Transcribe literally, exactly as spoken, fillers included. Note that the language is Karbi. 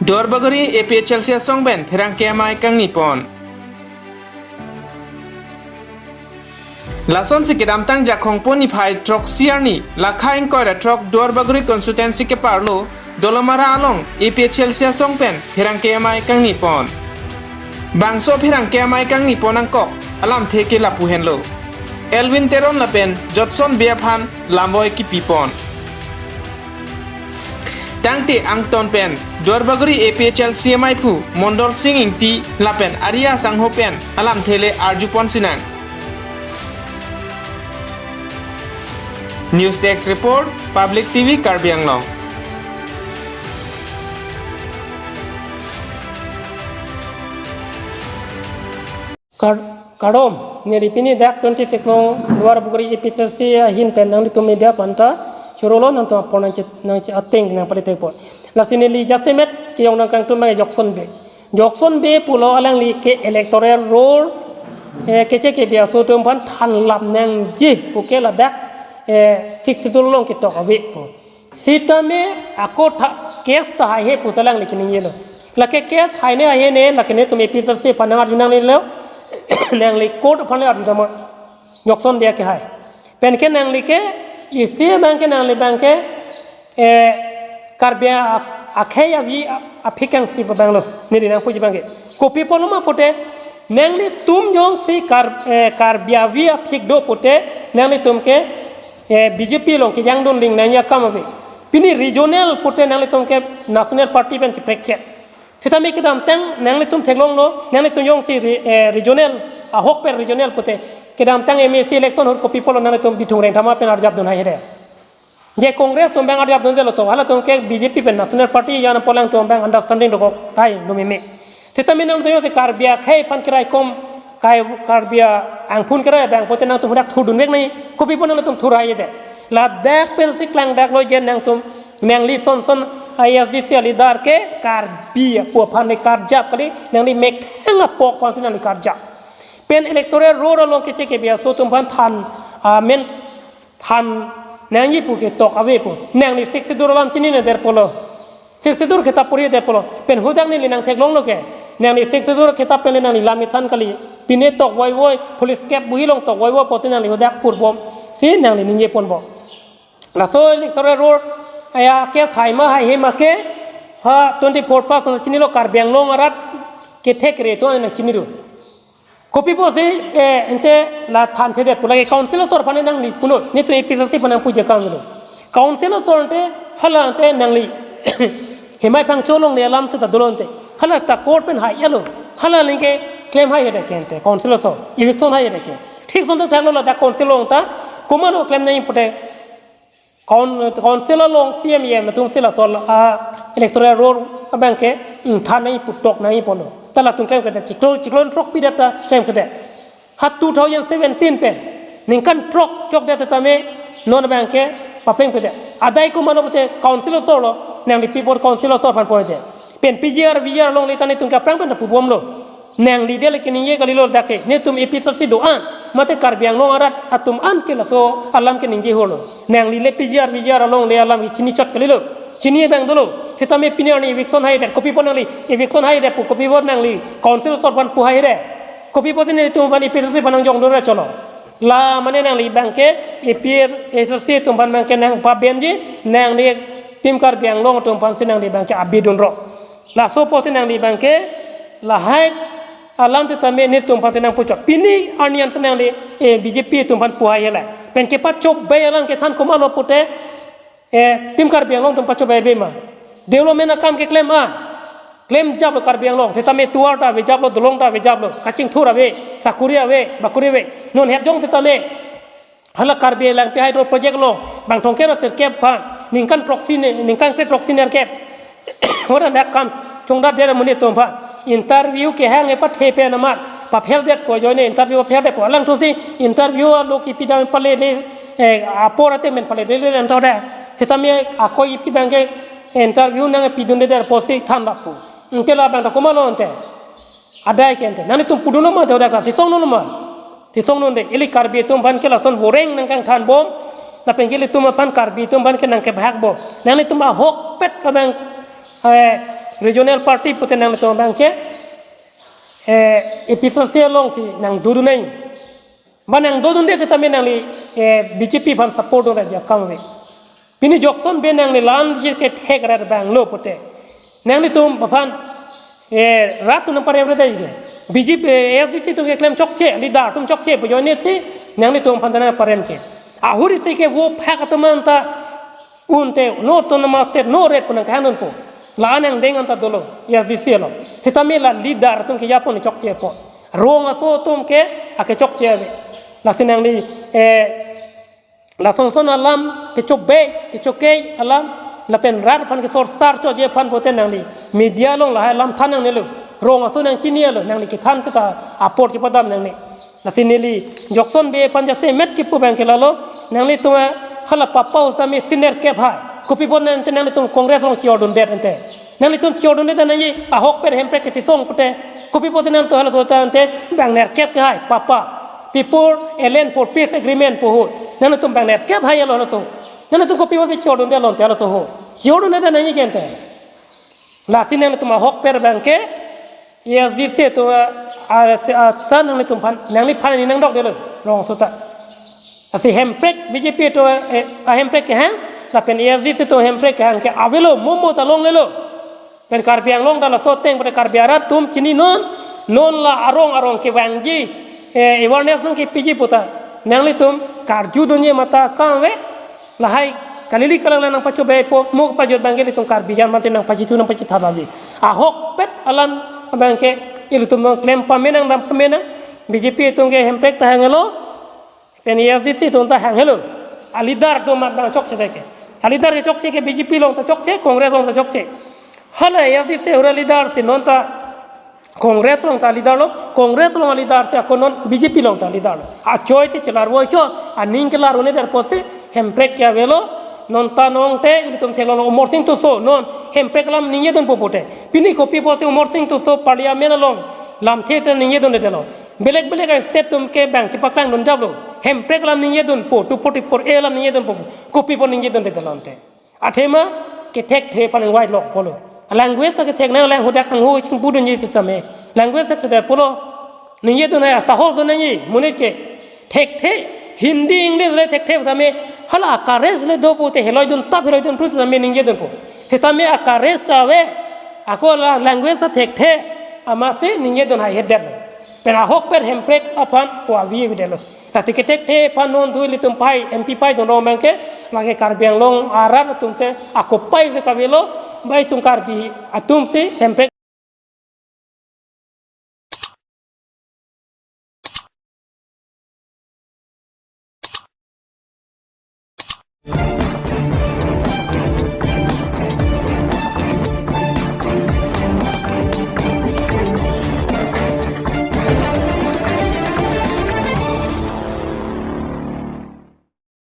Duarbagori A P H L C asong pen pherangke amei kangni pon. Lasonsi kedamtang Jakhong po niphai throksi arni, lakha ingkoi ra throk Duarbagori constituency keparlo Dolamara along A P H L C asong pen pherangke amei kangni pon. Bangso pherangke amei kangni pon angkok alamthe ke lapu henlo. Elwin Teron lapen Jotson Bey aphan lamvoi kipi pon. Tangte angton pen Duarbagori A P H L C amei aphu Mondol Sing Ingti lapen Aria Sangho pen alamthe le arju pon sinang. News Desk Report, Public T V Karbi Anglong. Kar-, kardom, neli pini dak twenty-six no Duarbagori A P H L C ahin pen nanglitum media aphanta chorolo, nangtum apor nangche, nangche ateng nangpalitekpo. Lasi neli jasemet keyong nangkangtum abang Jokson Bey. Jokson Bey pulo alangli ke electoral roll, eh, keche kebi aso atum aphan thanlap nangji pu ke ladak, eh, Sixth Schedule along ketok ave pu. Sitame ako tha, case ta haihe pusi alangli keningjelo. Lake case haine haihe ne, lake netum A P H L C aphan nang arju nangnelo, nangli court aphan le arju dama. Jokson Bey ke hai. Penke nangli ke, isi abang ke nangli abang ke, eh, Karbi a-, akhei avi a-, aphik kangsi abang lo, neli nangpuji abang ke. Kopi apotlo ma pute, nanglitum jongsi Kar-, eh, Karbi avi aphik do pute, nanglitum ke, eh, B J P along kejang dun ding nangji akam ave. Pini regional pute nanglitum ke national party pen chiprekche. Sitame kedamtang nanglitum theklonglo, nanglitum jongsi re-, eh, regional ahok pen regional pute, kedamtang M A C election ahut kopi apotlo nanglitum Bithung Rengthama pen arjap dun haihede. Je Congress atum abang arjap dunde lo to, halatum ke B J P pen national party jan pu alangtum abang understanding dokok tahai lumeme. Sitame nangtum jongsi Karbi akhei aphan keraikom, kai Karbi angphun kerai abang pute nangtum hadak thurdunvek nangji, kopi apot nangtum thur haihede. Ladak pensi klangdaklo je nangtum, nangli son son A S D C a-leader ke Karbi apo aphan le karjap kali, nangli methang apok aphansi nangli karjap. Pen electoral roll along keche kebi aso atum aphan than, amen than nangji pu ketok ave pu. Nangli Sixth Schedule alam chinine det pulo. Sixth Schedule kitap poridet pulo. Pen hadak neli nangtheklonglo ke, nangli Sixth Schedule kitap pen le nangli lam kethan kali. Pine tok voivoi, police cap buhi along tok voivoi pusi nangli hadak purbom. Si nangli ningje ponbom. Laso electoral roll a-case hai ma haihe ma ke, ha twenty-four plus nangchinilo, Karbi Anglong arat kethek kere atum nangchinilo. Kopi apotsi, eh, ante la thanthedet pu, lake council asor aphan nangli punon, netum A P H L C aphan nangpuji akam lo. Council asor ante hala ante nangli Hemai Phangcho along le alam ta dolo ante. Hala ta court pen hailo. Hala link ke claim haihede ke ante council asor. Eviction haihede ke. Thik ason ta thanglo ladak council along ta. Komatlo claim nangji pute. Coun-, council along C M E M atum si laso a electoral roll abang ke ingthan nangji pu, tok nangji pulo. Ta latum klemkledet, chiklo, chiklo throk pidet ta klemkledet. Ha two thousand seventeen pen ningkan throk chokdet tame non abang ke paklemkledet. Adai komatlo pute council asor lo, nangli pi apot council asor aphan pudet. Pen P G R, V G R along le ta netum ke aphrang pen ta pubomlo. Nangli dele keningje kalilo dak ke. Netum A P H L C do-an, mate Karbi Anglong arat atum an ke laso alam keningje holo. Nangli le P G R, V G R along le alam chini chot kalilo. Chini abang dolo. Sitame pini arni eviction haidet. Kopi apot nangli eviction haidet pu, kopi apot nangli council asor aphan pu haihede. Kopi apotsi netum aphan A P H L C aphan nangjong dun ra cholo. La mane nangli abang ke A P H L C atum aphan abang ke nangpabenji, nangli Team Karbi Anglong atum aphansi nangli abang ke abidun ro. Laso apotsi nangli abang ke lahai alam sitame netum aphansi nangpuchot. Pini arni anta nangli, eh, B J P atum aphan pu haihela. Pen kepachobei alam kethan komatlo pute, eh, Team Karbi Anglong atum pachobei ave ma. Development akam keklem an, klemjaplo Karbi Anglong. Sitame tovar ta avejaplo, dolong ta avejaplo, kachingthur ave, sakuri ave, bakuri ave. Non het jong sitame hala Karbi Langpi Hydro Project along bang thomkep ra sirkep aphan, ningkan throksi ne, ningkan kre throksi nerkep. Hoda dak kam chongdatdet amonit atum aphan. Interview kehang e pathe pen amat papheldetpo, ajoine interview papheldetpo. Alangthusi interview alo kipi dam pale le, eh, apor ate men pale le le anta da. Sitame ako ipi abang ke interview nangpidundedet pusi thanlappo. Ante la abang ta komatlo ante. Adai ke ante. Nanglitum pudunlo ma, hodak ta chetongdunlo ma. Chetongdunde, ili Karbi atum aphan ke lason voreng nangkangthanbom. Lapen ke ilitum aphan, Karbi atum aphan ke nangkebahakbom. Nanglitum ahokpet abang, eh, regional party pute nanglitum abangke, eh, A P H L C alongsi nangdodun nai. Ba nangdodunde setame nangli, eh, B J P aphan support dun raja kangve. Pini Jokson Bey nangli la-ansi kethek rat abang lo pute. Nanglitum aphan, eh, rat atum nangparem rat dai ke. B J P, eh, A S D C atum keklem chokche, leader atum chokche, pu ajoine si nanglitum aphan ta nangparem ke. Ahuri si ke vo phak atum anta unte, no autonomous state, no ret pu nangkehang dunpo. La-an angdeng anta dolo, A S D C along. Setame la leader atum ke yapon chokchepo. Rong aso atum ke, ake chokche ave. Lasi nangli, eh, lasonson alam, kechobe, kechokei alam, lapen rat aphan kesorsar choje aphan pute nangli media along lahai alam than nangnelo. Rong aso nangchinilo, nangli kethan kita apor kepadam nangne. Lasi neli Jokson Bey aphan jasemet kipu abangke lalo, nanglitum hala papa usami senior kep hai. Kopi apot nangte nanglitum Congress along chiordundet ante. Nanglitum chiordundet nangji ahokpet Hemprek kechisong pute. Kopi apot nangtum halaso ta ante bang nerkep ke hai papa. People Alliance for Peace Agreement pu ahut. Nanglitum bang nerkep hai alo halaso. Nanglitum kopi apot chiordundelo ante halaso ho. Chiordundet nangji ke ante. Lasi nanglitum ahokpet abangke, A S D C atum, ah, ah, ah, san nanglitum aphan, nangliphan ni nangdokdelo, rong aso ta. Lasi Hemprek B J P atum, eh, a Hemprek kehang, lapen A S D C atum Hemprek kehang ke avelo, momo ta longlelo. Pen Karbi Anglong ta laso ateng pute Karbi arat atum chini non, non la arong arong kevangji, eh, awareness nangkepiji puta. Nanglitum karjudunji mata kangve, lahai kalili kalang nangpachobepo, mo pajut abangke ilitum Karbi an mate nangpachethu nangpachetha babi. Ahokpet alam abangke ilitum nangklem pame nang dam pame nang, B J P atum ke Hemprek ta hanglo, pen A S D C atum ta hanglo. A leader atum mat nangchokche ke. A leader kechokche ke B J P along ta chokche, Congress along ta chokche. Hala A S D C ahut a leader si non ta Congress along ta leader lo, Congress along a leader si ako non B J P along ta leader lo. Achoi si chelarvo chot, aning kelarvo ne der apotsi Hemprek ke avelo, non ta nangte ilitum theklong Amarsing Tisso, non Hemprek alam ningjedunpo pute. Pini kopi apotsi Amarsing Tisso Parliament along lamthe si ningjedundetlo. Belek belek a state atum ke bang chepaklangdun japlo. Hemprek alam ningjedunpo, two forty-four A alam ningjedunpo. Kopi apot ningjedundetlo ante. Athema kethekthe aphan ingvai lok pulo. Language ta kethek nang lang hadak hanghu chingpudunji setame. Language ta kethek pulo. Ningjedun hai asahos dun nangji, monit ke. Thekthe, Hindi, English le thekthe setame. Hala a courage le do pute heloidun tap heloidun prut setame ningjedunpo. Setame a courage ta ave, ako la language ta thekthe, amatsi ningjedun hai hedet. Pen ahokpet Hemprek aphan pu avi avidetlo. Lasi kethekthe aphan non dui ilitum pai, M P pai dun rong abangke, lake Karbi Anglong arat atum te, ako pai si kavelo, bai itum Karbi atum si, Hemprek